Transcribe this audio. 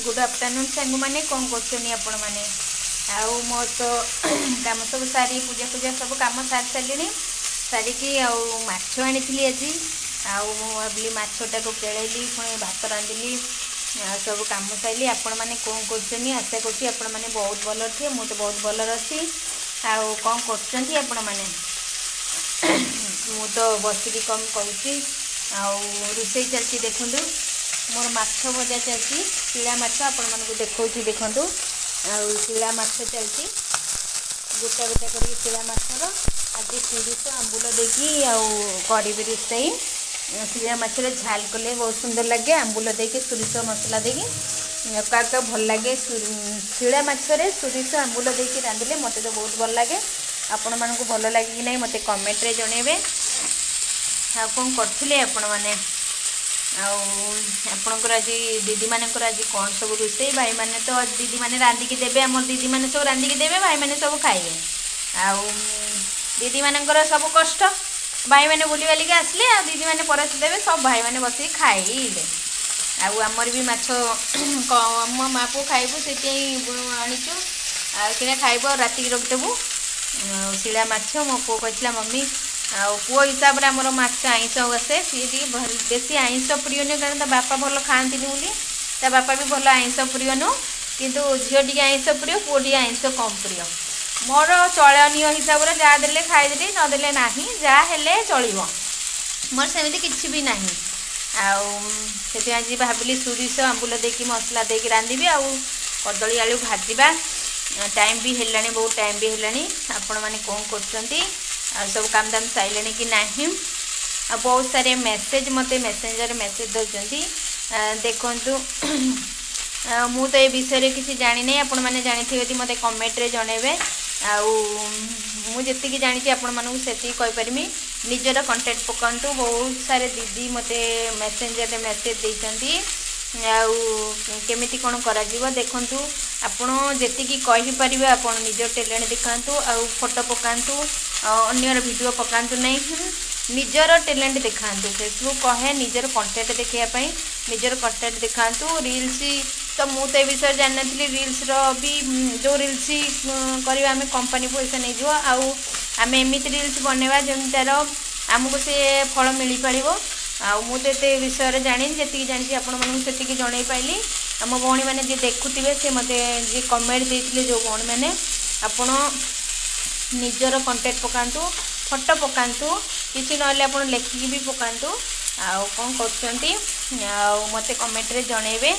Good afternoon ସାଙ୍ଗମାନେ, କ'ଣ କରୁଛନ୍ତି ଆପଣମାନେ? ଆଉ ମୋର ତ କାମ ସବୁ ସାରି, ପୂଜା ଫୂଜା ସବୁ କାମ ସାରି ସାରିଲିଣି। ସାରିକି ଆଉ ମାଛ ଆଣିଥିଲି ଆଜି। ଆଉ ମୁଁ ଭାବିଲି ମାଛଟାକୁ କେଳେଇଲି, ପୁଣି ଭାତ ରାନ୍ଧିଲି, ଆଉ ସବୁ କାମ ସାରିଲି। ଆପଣମାନେ କ'ଣ କରୁଛନ୍ତି? ଆଶା କରୁଛି ଆପଣମାନେ ବହୁତ ଭଲରେ ଥିବେ। ମୁଁ ତ ବହୁତ ଭଲରେ ଅଛି। ଆଉ କ'ଣ କରୁଛନ୍ତି ଆପଣମାନେ? ମୁଁ ତ ବସିକି କମ୍ କରୁଛି ଆଉ ରୋଷେଇ ଚାଲିଛି। ଦେଖନ୍ତୁ, ମୋର ମାଛ ଭଜା ଚାଲିଛି, ଶିଳା ମାଛ ଆପଣମାନଙ୍କୁ ଦେଖାଉଛି ଦେଖନ୍ତୁ। ଆଉ ଶିଳା ମାଛ ଚାଲିଛି ଗୋଟା ଗୋଟା କରିକି। ଶିଳା ମାଛର ଆଜି ସୋରିଷ ଆମ୍ବୁଲ ଦେଇକି ଆଉ କରିବି ରୋଷେଇ। ଶିଳା ମାଛରେ ଝାଲ କଲେ ବହୁତ ସୁନ୍ଦର ଲାଗେ, ଆମ୍ବୁଲ ଦେଇକି, ସୋରିଷ ମସଲା ଦେଇକି। କାହା କାହା ଭଲ ଲାଗେ ଶିଳା ମାଛରେ ସୋରିଷ ଆମ୍ବୁଲ ଦେଇକି ରାନ୍ଧିଲେ? ମୋତେ ତ ବହୁତ ଭଲ ଲାଗେ। ଆପଣମାନଙ୍କୁ ଭଲ ଲାଗେ କି ନାହିଁ, ମୋତେ କମେଣ୍ଟରେ ଜଣାଇବେ। ଆଉ କ'ଣ କରୁଥିଲେ ଆପଣମାନେ? ଆଉ ଆପଣଙ୍କର ଆଜି, ଦିଦିମାନଙ୍କର ଆଜି କ'ଣ ସବୁ ରୋଷେଇ? ଭାଇମାନେ ତ, ଦିଦିମାନେ ରାନ୍ଧିକି ଦେବେ। ଆମର ଦିଦିମାନେ ସବୁ ରାନ୍ଧିକି ଦେବେ, ଭାଇମାନେ ସବୁ ଖାଇବେ। ଆଉ ଦିଦିମାନଙ୍କର ସବୁ କଷ୍ଟ। ଭାଇମାନେ ବୁଲିବାଲିକି ଆସିଲେ ଆଉ ଦିଦିମାନେ ପରସି ଦେବେ, ସବୁ ଭାଇମାନେ ବସିକି ଖାଇଲେ। ଆଉ ଆମର ବି ମାଛ ମୋ ମା ପୁଅ ଖାଇବୁ, ସେଥିପାଇଁ ଆଣିଛୁ। ଆଉ କିଣା ଖାଇବୁ ଆଉ ରାତିକି ରଖିଦେବୁ। ଆଉ ଶିଳା ମାଛ ମୋ ପୁଅ କହିଥିଲା ମମି। ଆଉ ପୁଅ ହିସାବରେ ଆମର ମାଛ ଆଇଁଷ ଆସେ। ସିଏ ଟିକେ ବେଶୀ ଆଇଁଷ ପ୍ରିୟ ନୁହେଁ, କାରଣ ତା ବାପା ଭଲ ଖାଆନ୍ତିନି ବୋଲି। ତା ବାପା ବି ଭଲ ଆଇଁଷ ପ୍ରିୟ ନୁହଁ। କିନ୍ତୁ ଝିଅ ଟିକେ ଆଇଁଷ ପ୍ରିୟ, ପୁଅ ଟିକେ ଆଇଁଷ କମ୍ ପ୍ରିୟ। ମୋର ଚଳନୀୟ ହିସାବରେ ଯାହା ଦେଲେ ଖାଇଦେଲି, ନଦେଲେ ନାହିଁ, ଯାହା ହେଲେ ଚଳିବ, ମୋର ସେମିତି କିଛି ବି ନାହିଁ। ଆଉ ସେଥିପାଇଁ ଆଜି ଭାବିଲି ସୋରିଷ ଆମ୍ବୁଲ ଦେଇକି, ମସଲା ଦେଇକି ରାନ୍ଧିବି ଆଉ କଦଳୀ ଆଳୁ ଭାଜିବା। ଟାଇମ୍ ବି ହେଲାଣି, ବହୁତ ଟାଇମ୍ ବି ହେଲାଣି। ଆପଣମାନେ କ'ଣ କରୁଛନ୍ତି? ଆଉ ସବୁ କାମ ଦାମ ସାରିଲେଣି କି ନାହିଁ? ଆଉ ବହୁତ ସାରା ମେସେଜ୍ ମୋତେ ମେସେଞ୍ଜରରେ ମେସେଜ୍ ଦେଉଛନ୍ତି। ଦେଖନ୍ତୁ, ମୁଁ ତ ଏ ବିଷୟରେ କିଛି ଜାଣିନାହିଁ। ଆପଣମାନେ ଜାଣିଥିବେ ଯଦି ମୋତେ କମେଣ୍ଟରେ ଜଣାଇବେ। ଆଉ ମୁଁ ଯେତିକି ଜାଣିଛି, ଆପଣମାନଙ୍କୁ ସେତିକି କହିପାରିବି। ନିଜର କଣ୍ଟେଣ୍ଟ ପକାନ୍ତୁ। ବହୁତ ସାରା ଦିଦି ମୋତେ ମେସେଞ୍ଜରରେ ମେସେଜ୍ ଦେଇଛନ୍ତି ଆଉ କେମିତି କ'ଣ କରାଯିବ। ଦେଖନ୍ତୁ, ଆପଣ ଯେତିକି କହିପାରିବେ, ଆପଣ ନିଜ ଟ୍ୟାଲେଣ୍ଟ ଦେଖାନ୍ତୁ ଆଉ ଫଟୋ ପକାନ୍ତୁ। ଆଉ ଅନ୍ୟର ଭିଡ଼ିଓ ପକାନ୍ତୁ ନାହିଁ, ନିଜର ଟ୍ୟାଲେଣ୍ଟ ଦେଖାନ୍ତୁ। ଫେସବୁକ୍ କହେ ନିଜର କଣ୍ଟେଣ୍ଟ ଦେଖାଇବା ପାଇଁ। ନିଜର କଣ୍ଟେଣ୍ଟ ଦେଖାନ୍ତୁ। ରିଲ୍ସ ତ ମୁଁ ତ ଏ ବିଷୟରେ ଜାଣିନଥିଲି। ରିଲ୍ସର ବି ଯେଉଁ ରିଲ୍ସ କରିବା ଆମେ, କମ୍ପାନୀ ପଇସା ନେଇଯିବ। ଆଉ ଆମେ ଏମିତି ରିଲ୍ସ ବନେଇବା ଯେମିତି ତା'ର ଆମକୁ ସେ ଫଳ ମିଳିପାରିବ। ଆଉ ମୁଁ ତ ଏତେ ବିଷୟରେ ଜାଣିନି। ଯେତିକି ଜାଣିଛି, ଆପଣମାନଙ୍କୁ ସେତିକି ଜଣାଇ ପାରିଲି। ଆମ ଭଉଣୀମାନେ ଯିଏ ଦେଖୁଥିବେ, ସେ ମୋତେ ଯିଏ କମେଣ୍ଟ ଦେଇଥିଲେ, ଯେଉଁ ଭଉଣୀମାନେ, ଆପଣ ନିଜର କଣ୍ଟେଣ୍ଟ ପକାନ୍ତୁ, ଫଟୋ ପକାନ୍ତୁ, କିଛି ନହେଲେ ଆପଣ ଲେଖିକି ବି ପକାନ୍ତୁ। ଆଉ କ'ଣ କରୁଛନ୍ତି, ଆଉ ମୋତେ କମେଣ୍ଟରେ ଜଣାଇବେ।